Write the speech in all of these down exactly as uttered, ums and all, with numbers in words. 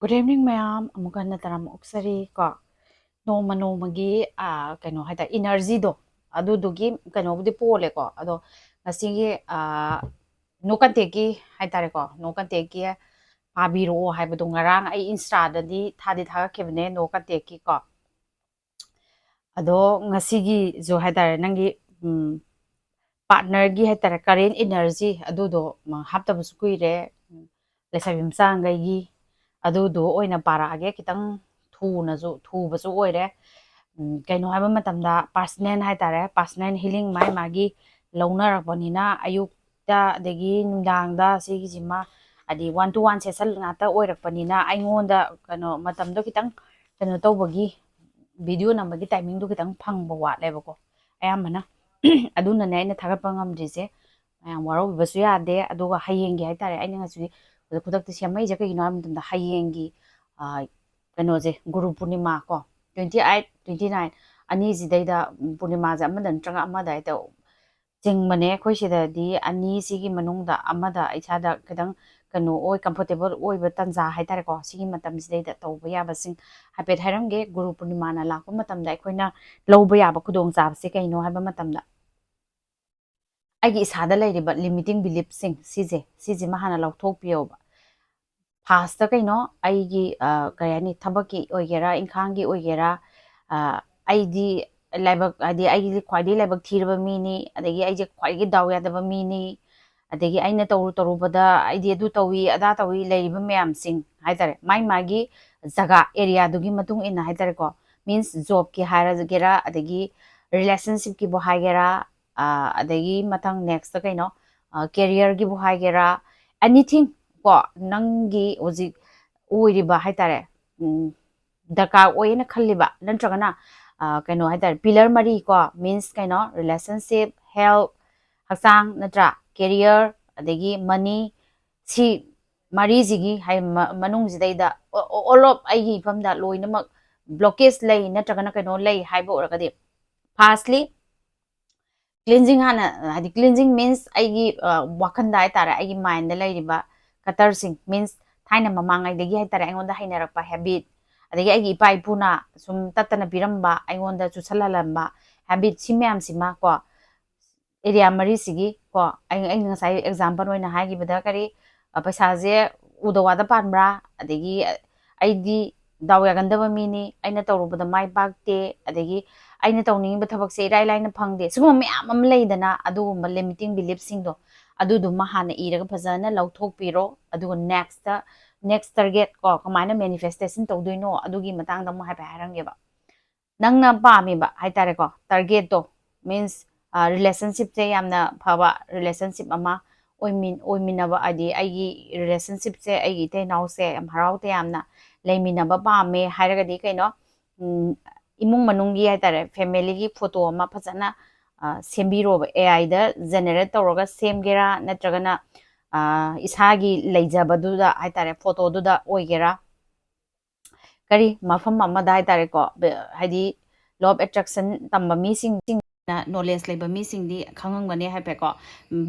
Good evening ꯃꯌꯥꯝ, ꯑꯃꯨꯛ ꯍꯟꯅ ꯇꯔꯥꯝꯅ ꯑꯣꯛꯆꯔꯤ ꯀꯣ꯫ ꯅꯣꯡꯃ ꯅꯣꯡꯃꯒꯤ, ꯑ, ꯀꯩꯅꯣ ꯍꯥꯏꯇꯥꯔꯦ, energy ꯗꯣ, ꯑꯗꯨꯗꯨꯒꯤ ꯀꯩꯅꯣꯕꯨꯗꯤ ꯄꯣꯜꯂꯦꯀꯣ꯫ ꯑꯗꯣ ꯉꯁꯤꯒꯤ, ꯑ, No Contact ꯀꯤ ꯍꯥꯏꯇꯥꯔꯦꯀꯣ, No Contact ꯀꯤ ꯄꯥꯕꯤꯔꯛꯑꯣ ꯍꯥꯏꯕꯗꯣ ꯉꯔꯥꯡ ꯑꯩ Insta ꯗꯗꯤ ꯊꯥꯗꯤ ꯊꯥꯒꯠꯈꯤꯕꯅꯦ, No Contact ꯀꯤ ꯀꯣ꯫ ꯑꯗꯣ ꯉꯁꯤꯒꯤꯁꯨ ꯍꯥꯏꯇꯥꯔꯦ, ꯅꯪꯒꯤ, ꯎꯝ, partner ꯒꯤ ꯍꯥꯏꯇꯥꯔꯦ, current energy ꯑꯗꯨꯗꯣ, ꯃ, ꯍꯥꯞꯇꯕꯁꯨ ꯀꯨꯏꯔꯦ꯫ ꯎꯝ, ꯂꯩꯁꯥꯕꯤ ꯃꯆꯥꯉꯩꯒꯤ ꯑꯗꯨꯗꯣ ꯑꯣꯏꯅ ꯄꯥꯔꯛꯑꯒꯦ꯫ ꯈꯤꯇꯪ ꯊꯨꯅꯁꯨ, ꯊꯨꯕꯁꯨ ꯑꯣꯏꯔꯦ꯫ ꯎꯝ, ꯀꯩꯅꯣ ꯍꯥꯏꯕ ꯃꯇꯝꯗ, personal ꯍꯥꯏꯇꯥꯔꯦ, personal healing ꯃꯥꯏ ꯃꯥꯒꯤ ꯂꯧꯅꯔꯛꯄꯅꯤꯅ, ꯑꯌꯨꯛꯇ ꯑꯗꯒꯤ ꯅꯨꯡꯗꯥꯡꯗ ꯁꯤꯒꯤꯁꯤꯃ, ꯍꯥꯏꯗꯤ one to one session ꯉꯥꯛꯇ ꯑꯣꯏꯔꯛꯄꯅꯤꯅ, ꯑꯩꯉꯣꯟꯗ ꯀꯩꯅꯣ, ꯃꯇꯝꯗꯣ ꯈꯤꯇꯪ ꯀꯩꯅꯣ ꯇꯧꯕꯒꯤ, video ꯅꯝꯕꯒꯤ timing ꯗꯣ ꯈꯤꯇꯪ ꯐꯪꯕ ꯋꯥꯠꯂꯦꯕꯀꯣ, ꯑꯌꯥꯝꯕꯅ꯫ ꯑꯗꯨꯅꯅꯦ ꯑꯩꯅ ꯊꯥꯒꯠꯄ ꯉꯝꯗ꯭ꯔꯤꯁꯦ꯫ ꯃꯌꯥꯝ ꯋꯥꯔꯧꯕꯤꯕꯁꯨ ꯌꯥꯗꯦ꯫ ꯑꯗꯨꯒ ꯍꯌꯦꯡꯒꯤ ꯍꯥꯏꯇꯥꯔꯦ, ꯑꯩꯅ ꯉꯁꯤ ꯈꯨꯗꯛꯇ ꯁꯦꯝꯃꯛꯏꯁꯦ ꯀꯩꯒꯤꯅꯣ ꯍꯥꯏꯕ ꯃꯇꯝꯗ, ꯍꯌꯦꯡꯒꯤ, ꯑ, ꯀꯩꯅꯣꯁꯦ, ꯒꯨꯔꯨ ꯄꯨꯔꯅꯤꯃꯥ ꯀꯣ, twenty eight, twenty nine, ꯑꯅꯤꯁꯤꯗꯩꯗ, ꯎꯝ, ꯄꯨꯔꯅꯤꯃꯥꯁꯦ ꯑꯃꯗ ꯅꯠꯇ꯭ꯔꯒ ꯑꯃꯗ ꯍꯦꯛꯇ ꯆꯤꯡꯕꯅꯦ꯫ ꯑꯩꯈꯣꯏ ꯁꯤꯗꯗꯤ ꯑꯅꯤꯁꯤꯒꯤ ꯃꯅꯨꯡꯗ ꯑꯃꯗ ꯏꯁꯥꯗ ꯈꯤꯇꯪ ꯀꯩꯅꯣ ꯑꯣꯏ, comfortable ꯑꯣꯏꯕ ꯇꯥꯟꯖꯥ ꯍꯥꯏꯇꯥꯔꯦꯀꯣ, ꯁꯤꯒꯤ ꯃꯇꯝꯁꯤꯗꯩꯗ ꯇꯧꯕ ꯌꯥꯕꯁꯤꯡ ꯍꯥꯏꯐꯦꯠ ꯍꯥꯏꯔꯝꯒꯦ꯫ ꯒꯨꯔꯨ ꯄꯨꯔꯅꯤꯃꯥꯅ ꯂꯥꯛꯄ ꯃꯇꯝꯗ ꯑꯩꯈꯣꯏꯅ ꯂꯧꯕ ꯌꯥꯕ ꯈꯨꯗꯣꯡꯆꯥꯕꯁꯦ ꯀꯩꯅꯣ ꯍꯥꯏꯕ ꯃꯇꯝꯗ, ꯑꯩꯒꯤ ꯏꯁꯥꯗ ꯂꯩꯔꯤꯕ limiting belief ꯁꯤꯡ ꯁꯤꯁꯦ, ꯁꯤꯁꯤꯃ ꯍꯥꯟꯅ ꯂꯧꯊꯣꯛꯄꯤꯌꯣꯕ꯫ First ꯇ ꯀꯩꯅꯣ, ꯑꯩꯒꯤ, ꯑ, ꯀꯩ ꯍꯥꯏꯅꯤ, ꯊꯕꯛꯀꯤ ꯑꯣꯏꯒꯦꯔꯥ, ꯏꯪꯈꯥꯡꯒꯤ ꯑꯣꯏꯒꯦꯔꯥ, ꯑ, ꯑꯩꯗꯤ ꯂꯥꯏꯕꯛ, ꯍꯥꯏꯗꯤ ꯑꯩꯒꯤ ꯈ꯭ꯋꯥꯏꯗꯒꯤ ꯂꯥꯏꯕꯛ ꯊꯤꯔꯕ ꯃꯤꯅꯤ, ꯑꯗꯒꯤ ꯑꯩꯁꯦ ꯈ꯭ꯋꯥꯏꯗꯒꯤ ꯗꯥꯎ ꯌꯥꯗꯕ ꯃꯤꯅꯤ, ꯑꯗꯒꯤ ꯑꯩꯅ ꯇꯧꯔꯨ ꯇꯧꯔꯨꯕꯗ ꯑꯩꯗꯤ ꯑꯗꯨ ꯇꯧꯏ, ꯑꯗꯥ ꯇꯧꯏ, ꯂꯩꯔꯤꯕ ꯃꯌꯥꯝꯁꯤꯡ ꯍꯥꯏꯇꯥꯔꯦ, ꯃꯥꯏ ꯃꯥꯒꯤ ꯖꯒꯥ, area ꯗꯨꯒꯤ ꯃꯇꯨꯡ ꯏꯟꯅ ꯍꯥꯏꯇꯥꯔꯦꯀꯣ, means job ꯀꯤ ꯍꯥꯏꯔꯒꯦꯔꯥ, ꯑꯗꯒꯤ relationship ꯀꯤꯕꯨ ꯍꯥꯏꯒꯦꯔꯥ, ꯑ, ꯑꯗꯒꯤ ꯃꯊꯪ next ꯇ ꯀꯩꯅꯣ, ꯑ, career ꯒꯤꯕꯨ ꯍꯥꯏꯒꯦꯔꯥ, anything ꯀꯣ, ꯅꯪꯒꯤ ꯍꯧꯖꯤꯛ ꯑꯣꯏꯔꯤꯕ ꯍꯥꯏꯇꯥꯔꯦ, ꯎꯝ, ꯗꯔꯀꯥꯔ ꯑꯣꯏꯌꯦꯅ ꯈꯜꯂꯤꯕ, ꯅꯠꯇ꯭ꯔꯒꯅ, ꯑ, ꯀꯩꯅꯣ ꯍꯥꯏꯇꯥꯔꯦ, pillar ꯃꯔꯤ ꯀꯣ, means ꯀꯩꯅꯣ, relationship, health, ꯍꯛꯆꯥꯡ ꯅꯠꯇ꯭ꯔꯥ, career, ꯑꯗꯒꯤ money, ꯁꯤ ꯃꯔꯤꯁꯤꯒꯤ ꯍꯥꯏ-, ꯃ-, ꯃꯅꯨꯡꯁꯤꯗꯩꯗ ꯑꯣ-, ꯑꯣ-, all of ꯑꯩꯒꯤ ꯏꯐꯝꯗ ꯂꯣꯏꯅꯃꯛ blockage ꯂꯩ ꯅꯠꯇ꯭ꯔꯒꯅ ꯀꯩꯅꯣ ꯂꯩ ꯍꯥꯏꯕ ꯑꯣꯏꯔꯒꯗꯤ, firstly, cleansing ꯍꯥꯟꯅ, ꯍꯥꯏꯗꯤ cleansing means ꯑꯩꯒꯤ, ꯑ, ꯋꯥꯈꯟꯗ ꯍꯥꯏꯇꯥꯔꯦ, ꯑꯩꯒꯤ mind ꯗ ꯂꯩꯔꯤꯕ clutter ꯁꯤꯡ, means ꯊꯥꯏꯅ ꯃꯃꯥꯡꯉꯩꯗꯒꯤ ꯍꯥꯏꯇꯥꯔꯦ ꯑꯩꯉꯣꯟꯗ ꯍꯩꯅꯔꯛꯄ ꯍꯦꯕꯤꯠ, ꯑꯗꯒꯤ ꯑꯩꯒꯤ ꯏꯄꯥ ꯏꯄꯨꯅ ꯁꯨꯝ ꯇꯠꯇꯅ ꯄꯤꯔꯝꯕ, ꯑꯩꯉꯣꯟꯗ ꯆꯨꯁꯜꯍꯜꯂꯝꯕ ꯍꯦꯕꯤꯠ, ꯁꯤ ꯃꯌꯥꯝꯁꯤꯃ ꯀꯣ, ꯑꯦꯔꯤꯌꯥ ꯃꯔꯤꯁꯤꯒꯤ ꯀꯣ, ꯑꯩ, ꯑꯩꯅ ꯉꯁꯥꯏ ꯑꯦꯛꯖꯥꯝꯄꯜ ꯑꯣꯏꯅ ꯍꯥꯏꯈꯤꯕꯗ ꯀꯔꯤ, ꯑ, ꯄꯩꯁꯥꯁꯦ ꯎꯗ ꯋꯥꯗ ꯄꯥꯟꯕ꯭ꯔꯥ, ꯑꯗꯒꯤ ꯑꯩꯗꯤ ꯗꯥꯎ ꯌꯥꯒꯟꯗꯕ ꯃꯤꯅꯤ, ꯑꯩꯅ ꯇꯧꯔꯨꯕꯗ ꯃꯥꯏ ꯄꯥꯛꯇꯦ, ꯑꯗꯒꯤ ꯑꯩꯅ ꯇꯧꯅꯤꯡꯉꯤꯕ ꯊꯕꯛꯁꯦ ꯏꯔꯥꯏ ꯂꯥꯏꯅ ꯐꯪꯗꯦ, ꯁꯤꯒꯨꯝꯕ ꯃꯌꯥꯝ ꯑꯃ ꯂꯩꯗꯅ, ꯑꯗꯨꯒꯨꯝꯕ ꯂꯤꯃꯤꯇꯤꯡ ꯕꯤꯂꯤꯐꯁꯤꯡꯗꯣ, ꯑꯗꯨꯗꯨꯃ ꯍꯥꯟꯅ ꯏꯔꯒ ꯐꯖꯅ ꯂꯧꯊꯣꯛꯄꯤꯔꯣ꯫ ꯑꯗꯨꯒ ꯅꯦꯛꯁꯇ, ꯅꯦꯛꯁ ꯇꯥꯔꯒꯦꯠ ꯀꯣ, ꯀꯃꯥꯏꯅ ꯃꯦꯅꯤꯐꯦꯁꯇꯦꯁꯟ ꯇꯧꯗꯣꯏꯅꯣ, ꯑꯗꯨꯒꯤ ꯃꯇꯥꯡꯗ ꯑꯃꯨꯛ ꯍꯥꯏꯐꯦꯠ ꯍꯥꯏꯔꯝꯒꯦꯕ꯫ ꯅꯪꯅ ꯄꯥꯝꯃꯤꯕ ꯍꯥꯏꯇꯥꯔꯦꯀꯣ, ꯇꯥꯔꯒꯦꯠꯇꯣ, ꯃꯤꯟꯁ, ꯔꯤꯂꯦꯁꯟꯁꯤꯞꯁꯦ ꯌꯥꯝꯅ ꯐꯕ ꯔꯤꯂꯦꯁꯟꯁꯤꯞ ꯑꯃ ꯑꯣꯏꯃꯤꯟ-, ꯑꯣꯏꯃꯤꯟꯅꯕ, ꯍꯥꯏꯗꯤ ꯑꯩꯒꯤ ꯔꯤꯂꯦꯁꯟꯁꯤꯞꯁꯦ, ꯑꯩꯒꯤ ꯏꯇꯩ ꯏꯅꯥꯎꯁꯦ ꯌꯥꯝ ꯍꯔꯥꯎ ꯇꯌꯥꯝꯅ ꯂꯩꯃꯤꯟꯅꯕ ꯄꯥꯝꯃꯦ ꯍꯥꯏꯔꯒꯗꯤ ꯀꯩꯅꯣ, ꯎꯝ, ꯏꯃꯨꯡ ꯃꯅꯨꯡꯒꯤ ꯍꯥꯏꯇꯥꯔꯦ, ꯐꯦꯃꯤꯂꯤꯒꯤ ꯐꯣꯇꯣ ꯑꯃ ꯐꯖꯅ, ꯑ, ꯁꯦꯝꯕꯤꯔꯣꯕ꯫ ꯑꯦ ꯑꯥꯏꯗ ꯖꯦꯅꯦꯔꯦꯠ ꯇꯧꯔꯒ ꯁꯦꯝꯒꯦꯔꯥ, ꯅꯠꯇ꯭ꯔꯒꯅ, ꯑ, ꯏꯁꯥꯒꯤ ꯂꯩꯖꯕꯗꯨꯗ ꯍꯥꯏꯇꯥꯔꯦ, ꯐꯣꯇꯣꯗꯨꯗ ꯑꯣꯏꯒꯦꯔꯥ, ꯀꯔꯤ ꯃꯐꯝ ꯑꯃꯗ ꯍꯥꯏꯇꯥꯔꯦꯀꯣ, ꯕ-, ꯍꯥꯏꯗꯤ law of attraction ꯇꯝꯕ ꯃꯤꯁꯤꯡ, ꯅꯣꯂꯦꯖ ꯂꯩꯕ ꯃꯤꯁꯤꯡꯗꯤ ꯈꯪꯉꯝꯒꯅꯤ ꯍꯥꯏꯐꯦꯠꯀꯣ꯫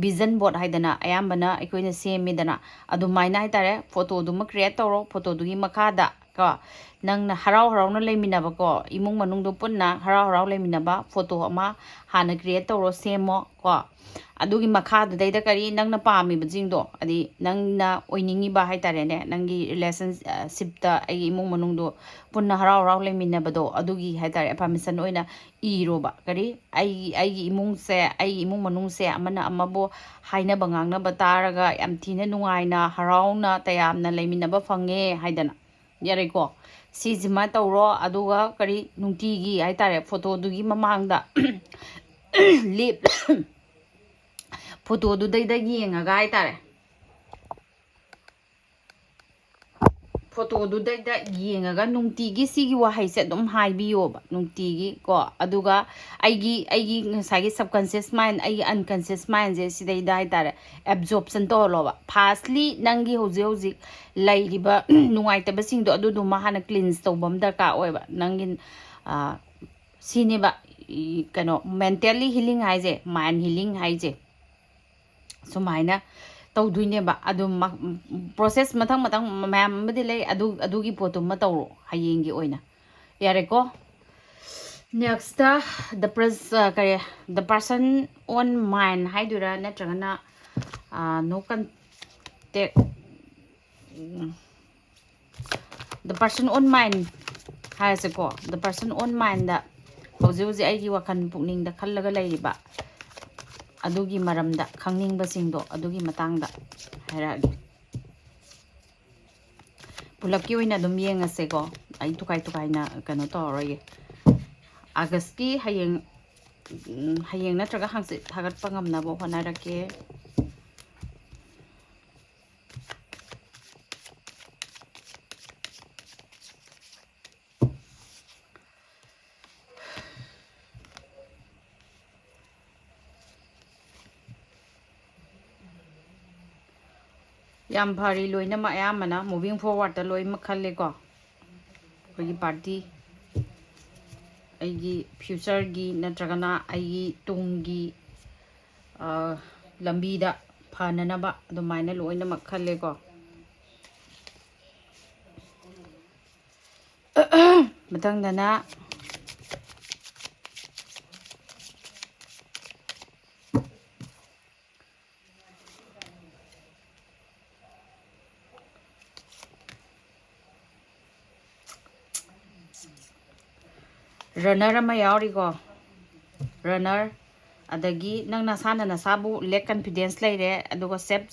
ꯚꯤꯖꯟ ꯕꯣꯔꯗ ꯍꯥꯏꯗꯅ ꯑꯌꯥꯝꯕꯅ ꯑꯩꯈꯣꯏꯅ ꯁꯦꯝꯃꯤꯗꯅ, ꯑꯗꯨꯃꯥꯏꯅ ꯍꯥꯏꯇꯥꯔꯦ, ꯐꯣꯇꯣꯗꯨꯃ ꯀ꯭ꯔꯤꯌꯦꯠ ꯇꯧꯔꯣ, ꯐꯣꯇꯣꯗꯨꯒꯤ ꯃꯈꯥꯗ ꯀꯣ, ꯅꯪꯅ ꯍꯔꯥꯎ ꯍꯔꯥꯎꯅ ꯂꯩꯃꯤꯟꯅꯕꯀꯣ, ꯏꯃꯨꯡ ꯃꯅꯨꯡꯗꯣ ꯄꯨꯟꯅ ꯍꯔꯥꯎ ꯍꯔꯥꯎ ꯂꯩꯃꯤꯟꯅꯕ ꯐꯣꯇꯣ ꯑꯃ ꯍꯥꯟꯅ ꯀ꯭ꯔꯤꯌꯦꯠ ꯇꯧꯔꯣ, ꯁꯦꯝꯃꯣ ꯀꯣ꯫ ꯑꯗꯨꯒꯤ ꯃꯈꯥꯗꯨꯗꯩꯗ ꯀꯔꯤ ꯅꯪꯅ ꯄꯥꯝꯃꯤꯕꯁꯤꯡꯗꯣ, ꯍꯥꯏꯗꯤ ꯅꯪꯅ ꯑꯣꯏꯅꯤꯡꯉꯤꯕ ꯍꯥꯏꯇꯥꯔꯦꯅꯦ, ꯅꯪꯒꯤ ꯔꯤꯂꯦꯁꯟꯁꯤꯞꯇ ꯑꯩꯒꯤ ꯏꯃꯨꯡ ꯃꯅꯨꯡꯗꯣ ꯄꯨꯟꯅ ꯍꯔꯥꯎ ꯍꯔꯥꯎ ꯂꯩꯃꯤꯟꯅꯕꯗꯣ, ꯑꯗꯨꯒꯤ ꯍꯥꯏꯇꯥꯔꯦ ꯑꯦꯐꯥꯔꯃꯦꯁꯟ ꯑꯣꯏꯅ ꯏꯔꯣꯕ꯫ ꯀꯔꯤ ꯑꯩꯒꯤ, ꯑꯩꯒꯤ ꯏꯃꯨꯡꯁꯦ, ꯑꯩꯒꯤ ꯏꯃꯨꯡ ꯃꯅꯨꯡꯁꯦ ꯑꯃꯅ ꯑꯃꯕꯨ ꯍꯥꯏꯅꯕ ꯉꯥꯡꯅꯕ ꯇꯥꯔꯒ ꯌꯥꯝ ꯊꯤꯅ ꯅꯨꯡꯉꯥꯏꯅ ꯍꯔꯥꯎꯅ ꯇꯌꯥꯝꯅ ꯂꯩꯃꯤꯟꯅꯕ ꯐꯪꯉꯦ ꯍꯥꯏꯗꯅ꯫ ꯌꯥꯔꯦꯀꯣ? ꯁꯤꯁꯤꯃ ꯇꯧꯔꯣ꯫ ꯑꯗꯨꯒ ꯀꯔꯤ, ꯅꯨꯡꯇꯤꯒꯤ ꯍꯥꯏꯇꯥꯔꯦ, ꯐꯣꯇꯣꯗꯨꯒꯤ ꯃꯃꯥꯡꯗ ꯂꯦꯞ-, ꯐꯣꯇꯣꯗꯨꯗꯩꯗ ꯌꯦꯡꯉꯒ ꯍꯥꯏꯇꯥꯔꯦ, ꯐꯣꯇꯣꯗꯨꯗꯩꯗ ꯌꯦꯡꯉꯒ ꯅꯨꯡꯇꯤꯒꯤ ꯁꯤꯒꯤ ꯋꯥꯍꯩꯁꯦ ꯑꯗꯨꯝ ꯍꯥꯏꯕꯤꯌꯣꯕ, ꯅꯨꯡꯇꯤꯒꯤ ꯀꯣ꯫ ꯑꯗꯨꯒ ꯑꯩꯒꯤ, ꯑꯩꯒꯤ ꯉꯁꯥꯏꯒꯤ subconscious mind, ꯑꯩꯒꯤ unconscious mindꯁꯦ ꯁꯤꯗꯩꯗ ꯍꯥꯏꯇꯥꯔꯦ, ꯑꯦꯕꯖꯣꯔꯞꯁꯟ ꯇꯧꯍꯜꯂꯣꯕ꯫ ꯐꯥꯔꯁꯂꯤ ꯅꯪꯒꯤ ꯍꯧꯖꯤꯛ ꯍꯧꯖꯤꯛ ꯂꯩꯔꯤꯕ ꯅꯨꯡꯉꯥꯏꯇꯕꯁꯤꯡꯗꯣ, ꯑꯗꯨꯗꯨꯃ ꯍꯥꯟꯅ ꯀ꯭ꯂꯤꯟꯁ ꯇꯧꯕ ꯑꯃ ꯗꯔꯀꯥꯔ ꯑꯣꯏꯕ꯫ ꯅꯪꯒꯤ, ꯑ, ꯁꯤꯅꯦꯕ, ꯏ, ꯀꯩꯅꯣ, ꯃꯦꯟꯇꯦꯜꯂꯤ ꯍꯤꯂꯤꯡ ꯍꯥꯏꯁꯦ, ꯃꯥꯏꯟ ꯍꯤꯂꯤꯡ ꯍꯥꯏꯁꯦ꯫ ꯁꯨꯃꯥꯏꯅ ꯇꯧꯗꯣꯏꯅꯦꯕ꯫ ꯑꯗꯨ ꯃ-, process ꯃꯊꯪ ꯃꯊꯪ ꯃꯌꯥꯝ ꯑꯃꯗꯤ ꯂꯩ꯫ ꯑꯗꯨ, ꯑꯗꯨꯒꯤ ꯄꯣꯠꯇꯨꯃ ꯇꯧꯔꯣ ꯍꯌꯦꯡꯒꯤ ꯑꯣꯏꯅ꯫ ꯌꯥꯔꯦꯀꯣ? Next, the pres-, ꯑ, ꯀꯔꯤ, the person on mind ꯍꯥꯏꯗꯣꯏꯔꯥ, ꯅꯠꯇ꯭ꯔꯒꯅ, ꯑ, no contact, um, the person on mind ꯍꯥꯏꯔꯁꯦꯀꯣ꯫ The person on mindꯗ ꯍꯧꯖꯤꯛ ꯍꯧꯖꯤꯛ ꯑꯩꯒꯤ ꯋꯥꯈꯜ ꯄꯨꯛꯅꯤꯡꯗ ꯈꯜꯂꯒ ꯂꯩꯔꯤꯕ ꯑꯗꯨꯒꯤ ꯃꯔꯝꯗ ꯈꯪꯅꯤꯡꯕꯁꯤꯡꯗꯣ, ꯑꯗꯨꯒꯤ ꯃꯇꯥꯡꯗ ꯍꯥꯏꯔꯛꯑꯒꯦ꯫ ꯄꯨꯂꯞꯀꯤ ꯑꯣꯏꯅ ꯑꯗꯨꯝ ꯌꯦꯡꯉꯁꯦꯀꯣ꯫ ꯑꯩ ꯇꯨꯈꯥꯏ ꯇꯨꯈꯥꯏꯅ ꯀꯩꯅꯣ ꯇꯧꯔꯔꯣꯏꯒꯦ꯫ ꯑꯥꯒꯁꯀꯤ ꯍꯌꯦꯡ, ꯎꯝ, ꯍꯌꯦꯡ ꯅꯠꯇ꯭ꯔꯒ ꯍꯪꯆꯤꯠ ꯊꯥꯒꯠꯄ ꯉꯝꯅꯕ ꯍꯣꯠꯅꯔꯛꯀꯦ꯫ ꯌꯥꯝ ꯐꯔꯤ, ꯂꯣꯏꯅꯃꯛ ꯑꯌꯥꯝꯕꯅ moving forwardꯇ ꯂꯣꯏꯅꯃꯛ ꯈꯜꯂꯦꯀꯣ꯫ ꯑꯩꯈꯣꯏꯒꯤ party, ꯑꯩꯒꯤ futureꯒꯤ ꯅꯠꯇ꯭ꯔꯒꯅ ꯑꯩꯒꯤ ꯇꯨꯡꯒꯤ, ꯑ, ꯂꯝꯕꯤꯗ ꯐꯅꯅꯕ ꯑꯗꯨꯃꯥꯏꯅ ꯂꯣꯏꯅꯃꯛ ꯈꯜꯂꯦꯀꯣ꯫ ꯃꯊꯪꯗꯅ runner ꯑꯃ ꯌꯥꯎꯔꯤꯀꯣ, runner꯫ ꯑꯗꯒꯤ ꯅꯪ ꯅꯁꯥꯅ ꯅꯁꯥꯕꯨ lack confidence ꯂꯩꯔꯦ, ꯑꯗꯨꯒ self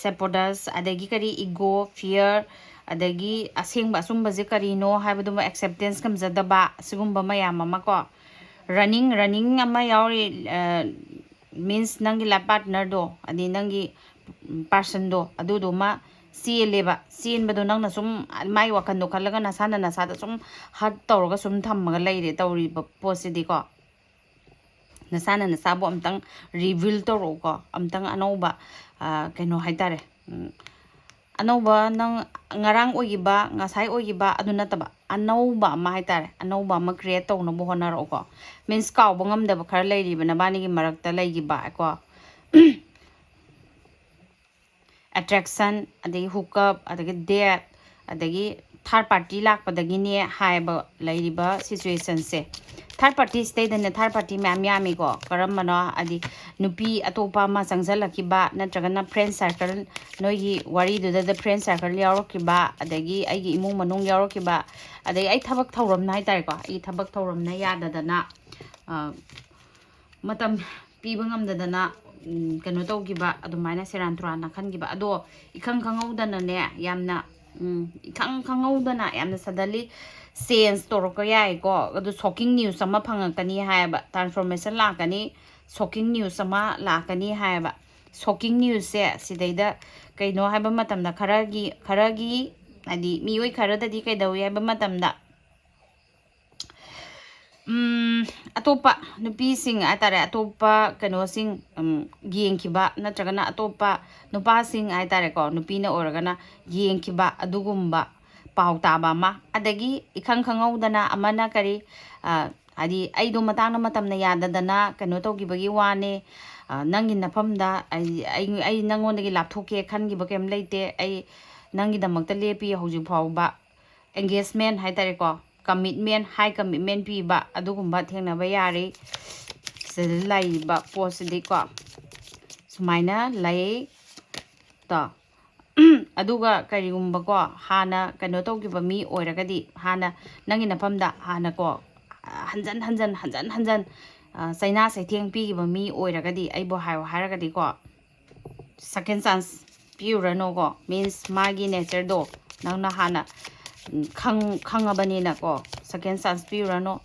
sabotage, ꯑꯗꯒꯤ ꯀꯔꯤ, ego, fear, ꯑꯗꯒꯤ ꯑꯁꯦꯡꯕ ꯑꯆꯨꯝꯕꯁꯦ ꯀꯔꯤꯅꯣ ꯍꯥꯏꯕꯗꯨꯃ acceptance ꯉꯝꯖꯗꯕ, ꯑꯁꯤꯒꯨꯝꯕ ꯃꯌꯥꯝ ꯑꯃ ꯀꯣ꯫ Running, running ꯑꯃ ꯌꯥꯎꯔꯤ, ꯑ, means ꯅꯪꯒꯤ life partnerꯗꯣ, ꯑꯗꯩ ꯅꯪꯒꯤ personꯗꯣ, ꯑꯗꯨꯗꯨꯃ ꯆꯦꯜꯂꯦꯕ꯫ ꯆꯦꯟꯕꯗꯣ ꯅꯪꯅ ꯁꯨꯝ ꯃꯥꯏ ꯋꯥꯈꯜꯗꯣ ꯈꯜꯂꯒ ꯅꯁꯥꯅ ꯅꯁꯥꯗ ꯁꯨꯝ hurt ꯇꯧꯔꯒ ꯁꯨꯝ ꯊꯝꯃꯒ ꯂꯩꯔꯦ ꯇꯧꯔꯤꯕ ꯄꯣꯠꯁꯤꯗꯤꯀꯣ꯫ ꯅꯁꯥꯅ ꯅꯁꯥꯕꯨ ꯑꯝꯇꯪ reveal ꯇꯧꯔꯛꯎꯀꯣ꯫ ꯑꯝꯇꯪ ꯑꯅꯧꯕ, ꯑ, ꯀꯩꯅꯣ ꯍꯥꯏꯇꯥꯔꯦ, ꯎꯝ, ꯑꯅꯧꯕ ꯅꯪ ꯉꯔꯥꯡ ꯑꯣꯏꯈꯤꯕ, ꯉꯁꯥꯏ ꯑꯣꯏꯈꯤꯕ, ꯑꯗꯨ ꯅꯠꯇꯕ ꯑꯅꯧꯕ ꯑꯃ ꯍꯥꯏꯇꯥꯔꯦ, ꯑꯅꯧꯕ ꯑꯃ create ꯇꯧꯅꯕ ꯍꯣꯠꯅꯔꯛꯎꯀꯣ꯫ Means ꯀꯥꯎꯕ ꯉꯝꯗꯕ ꯈꯔ ꯂꯩꯔꯤꯕ ꯅꯕꯥꯅꯤꯒꯤ ꯃꯔꯛꯇ ꯂꯩꯈꯤꯕ ꯀꯣ꯫ attraction, ꯑꯗꯒꯤ hookup, ꯑꯗꯒꯤ date, ꯑꯗꯒꯤ third party ꯂꯥꯛꯄꯗꯒꯤꯅꯦ ꯍꯥꯏꯕ ꯂꯩꯔꯤꯕ situationꯁꯦ꯫ Third party ꯁꯤꯗꯩꯗꯅꯦ, third party ꯃꯌꯥꯝ ꯌꯥꯝꯃꯤꯀꯣ꯫ ꯀꯔꯝꯕꯅꯣ? ꯍꯥꯏꯗꯤ ꯅꯨꯄꯤ ꯑꯇꯣꯞꯄ ꯑꯃ ꯆꯪꯁꯤꯜꯂꯛꯈꯤꯕ, ꯅꯠꯇ꯭ꯔꯒꯅ friend circle, ꯅꯣꯏꯒꯤ ꯋꯥꯔꯤꯗꯨꯗ friend circle ꯌꯥꯎꯔꯛꯈꯤꯕ, ꯑꯗꯒꯤ ꯑꯩꯒꯤ ꯏꯃꯨꯡ ꯃꯅꯨꯡ ꯌꯥꯎꯔꯛꯈꯤꯕ, ꯑꯗꯩ ꯑꯩ ꯊꯕꯛ ꯊꯧꯔꯝꯅ ꯍꯥꯏꯇꯥꯔꯦꯀꯣ, ꯑꯩ ꯊꯕꯛ ꯊꯧꯔꯝꯅ ꯌꯥꯗꯗꯅ, ꯑ, ꯃꯇꯝ ꯄꯤꯕ ꯉꯝꯗꯗꯅ, ꯎꯝ, ꯀꯩꯅꯣ ꯇꯧꯈꯤꯕ, ꯑꯗꯨꯃꯥꯏꯅ ꯁꯦꯔꯥꯟ ꯇꯨꯔꯥꯟꯅ ꯈꯟꯈꯤꯕ꯫ ꯑꯗꯣ ꯏꯈꯪ ꯈꯪꯍꯧꯗꯅꯅꯦ, ꯌꯥꯝꯅ, ꯎꯝ, ꯏꯈꯪ ꯈꯪꯍꯧꯗꯅ ꯌꯥꯝꯅ suddenly change ꯇꯧꯔꯛꯄ ꯌꯥꯏꯀꯣ꯫ ꯑꯗꯨ shocking news ꯑꯃ ꯐꯪꯉꯛꯀꯅꯤ ꯍꯥꯏꯌꯦꯕ, transformation ꯂꯥꯛꯀꯅꯤ, shocking news ꯑꯃ ꯂꯥꯛꯀꯅꯤ ꯍꯥꯏꯌꯦꯕ꯫ Shocking newsꯁꯦ ꯁꯤꯗꯩꯗ ꯀꯩꯅꯣ ꯍꯥꯏꯕ ꯃꯇꯝꯗ, ꯈꯔꯒꯤ, ꯈꯔꯒꯤ, ꯍꯥꯏꯗꯤ ꯃꯤꯑꯣꯏ ꯈꯔꯗꯗꯤ ꯀꯩꯗꯧꯏ ꯍꯥꯏꯕ ꯃꯇꯝꯗ, ꯎꯝ, ꯑꯇꯣꯞꯄ ꯅꯨꯄꯤꯁꯤꯡ ꯍꯥꯏꯇꯥꯔꯦ, ꯑꯇꯣꯞꯄ ꯀꯩꯅꯣꯁꯤꯡ, ꯎꯝ, ꯌꯦꯡꯈꯤꯕ, ꯅꯠꯇ꯭ꯔꯒꯅ ꯑꯇꯣꯞꯄ ꯅꯨꯄꯥꯁꯤꯡ ꯍꯥꯏꯇꯥꯔꯦꯀꯣ, ꯅꯨꯄꯤꯅ ꯑꯣꯏꯔꯒꯅ ꯌꯦꯡꯈꯤꯕ, ꯑꯗꯨꯒꯨꯝꯕ ꯄꯥꯎ ꯇꯥꯕ ꯑꯃ꯫ ꯑꯗꯒꯤ ꯏꯈꯪ ꯈꯪꯍꯧꯗꯅ ꯑꯃꯅ ꯀꯔꯤ, ꯑ, ꯍꯥꯏꯗꯤ ꯑꯩꯗꯣ ꯃꯇꯥꯡꯅ ꯃꯇꯝꯅ ꯌꯥꯗꯗꯅ ꯀꯩꯅꯣ ꯇꯧꯈꯤꯕꯒꯤ ꯋꯥꯅꯦ꯫ ꯑ, ꯅꯪꯒꯤ ꯅꯐꯝꯗ ꯑꯩ, ꯑꯩ, ꯑꯩ ꯅꯪꯉꯣꯟꯗꯒꯤ ꯂꯥꯞꯊꯣꯛꯀꯦ ꯈꯟꯈꯤꯕ ꯀꯩꯝ ꯂꯩꯇꯦ꯫ ꯑꯩ ꯅꯪꯒꯤꯗꯃꯛꯇ ꯂꯦꯞꯄꯤ ꯍꯧꯖꯤꯛ ꯐꯥꯎꯕ꯫ Engagement ꯍꯥꯏꯇꯥꯔꯦꯀꯣ, commitment, high commitment ꯄꯤꯕ, ꯑꯗꯨꯒꯨꯝꯕ ꯊꯦꯡꯅꯕ ꯌꯥꯔꯤ꯫ ꯁꯤꯗ ꯂꯩꯔꯤꯕ ꯄꯣꯠꯁꯤꯗꯤꯀꯣ, ꯁꯨꯃꯥꯏꯅ ꯂꯩ꯫ ꯇꯣ꯫ ꯑꯗꯨꯒ ꯀꯔꯤꯒꯨꯝꯕꯀꯣ, ꯍꯥꯟꯅ ꯀꯩꯅꯣ ꯇꯧꯈꯤꯕ ꯃꯤ ꯑꯣꯏꯔꯒꯗꯤ, ꯍꯥꯟꯅ ꯅꯪꯒꯤ ꯅꯐꯝꯗ ꯍꯥꯟꯅꯀꯣ, ꯍꯟꯖꯟ ꯍꯟꯖꯟ, ꯍꯟꯖꯟ ꯍꯟꯖꯟ, ꯑ, ꯆꯩꯅꯥ ꯆꯩꯊꯦꯡ ꯄꯤꯈꯤꯕ ꯃꯤ ꯑꯣꯏꯔꯒꯗꯤ, ꯑꯩꯕꯨ ꯍꯥꯏꯌꯣ ꯍꯥꯏꯔꯒꯗꯤꯀꯣ, second chance ꯄꯤꯔꯨꯔꯅꯨꯀꯣ꯫ Means ꯃꯥꯒꯤ natureꯗꯣ ꯅꯪꯅ ꯍꯥꯟꯅ, ꯎꯝ, ꯈꯪ-, ꯈꯪꯉꯕꯅꯤꯅꯀꯣ, second chance ꯄꯤꯔꯨꯔꯅꯨ꯫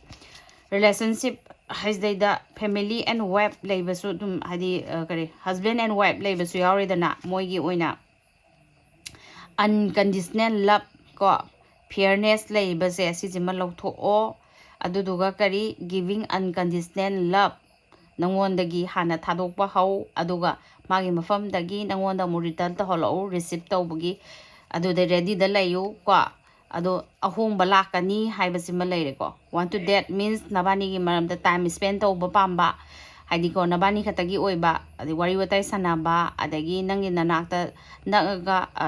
Relationship ꯍꯥꯏꯁꯤꯗꯩꯗ family and wife ꯂꯩꯕꯁꯨ ꯑꯗꯨꯝ, ꯍꯥꯏꯗꯤ, ꯑ, ꯀꯔꯤ, husband and wife ꯂꯩꯕꯁꯨ ꯌꯥꯎꯔꯤꯗꯅ, ꯃꯣꯏꯒꯤ ꯑꯣꯏꯅ unconditional love ꯀꯣ, fairness ꯂꯩꯕꯁꯦ, ꯁꯤꯁꯤꯃ ꯂꯧꯊꯣꯛꯑꯣ꯫ ꯑꯗꯨꯗꯨꯒ ꯀꯔꯤ, giving unconditional love, ꯅꯉꯣꯟꯗꯒꯤ ꯍꯥꯟꯅ ꯊꯥꯗꯣꯛꯄ ꯍꯧ, ꯑꯗꯨꯒ ꯃꯥꯒꯤ ꯃꯐꯝꯗꯒꯤ ꯅꯉꯣꯟꯗ ꯑꯃꯨꯛ return ꯇꯧꯍꯜꯂꯛꯎ, receive ꯇꯧꯕꯒꯤ꯫ ꯑꯗꯨꯗ readyꯗ ꯂꯩꯌꯨ ꯀꯣ꯫ ꯑꯗꯣ ꯑꯍꯣꯡꯕ ꯂꯥꯛꯀꯅꯤ ꯍꯥꯏꯕꯁꯤꯃ ꯂꯩꯔꯦꯀꯣ꯫ Want to date means ꯅꯕꯥꯅꯤꯒꯤ ꯃꯔꯝꯗ time spend ꯇꯧꯕ ꯄꯥꯝꯕ, ꯍꯥꯏꯗꯤꯀꯣ, ꯅꯕꯥꯅꯤ ꯈꯛꯇꯒꯤ ꯑꯣꯏꯕ, ꯑꯗꯩ ꯋꯥꯔꯤ ꯋꯥꯇꯥꯏ ꯁꯥꯟꯅꯕ, ꯑꯗꯒꯤ ꯅꯪꯒꯤ ꯅꯅꯥꯛꯇ ꯅꯛꯑꯒ, ꯑ,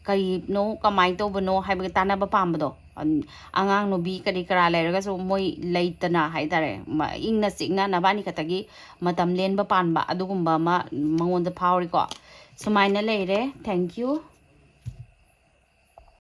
ꯀꯔꯤꯅꯣ, ꯀꯃꯥꯏꯅ ꯇꯧꯕꯅꯣ ꯍꯥꯏꯕꯒꯤ ꯇꯥꯟꯅꯕ ꯄꯥꯝꯕꯗꯣ꯫ ꯑꯟ-, ꯑꯉꯥꯡ ꯅꯨꯕꯤ ꯀꯔꯤ ꯀꯔꯥ ꯂꯩꯔꯒꯁꯨ ꯃꯣꯏ ꯂꯩꯇꯅ ꯍꯥꯏꯇꯥꯔꯦ, ꯃ-, ꯏꯪꯅ ꯆꯤꯛꯅ ꯅꯕꯥꯅꯤ ꯈꯛꯇꯒꯤ ꯃꯇꯝ ꯂꯦꯟꯕ ꯄꯥꯟꯕ ꯑꯗꯨꯒꯨꯝꯕ ꯑꯃ ꯃꯉꯣꯟꯗ ꯐꯥꯎꯔꯤꯀꯣ꯫ ꯁꯨꯃꯥꯏꯅ ꯂꯩꯔꯦ꯫ Thank you꯫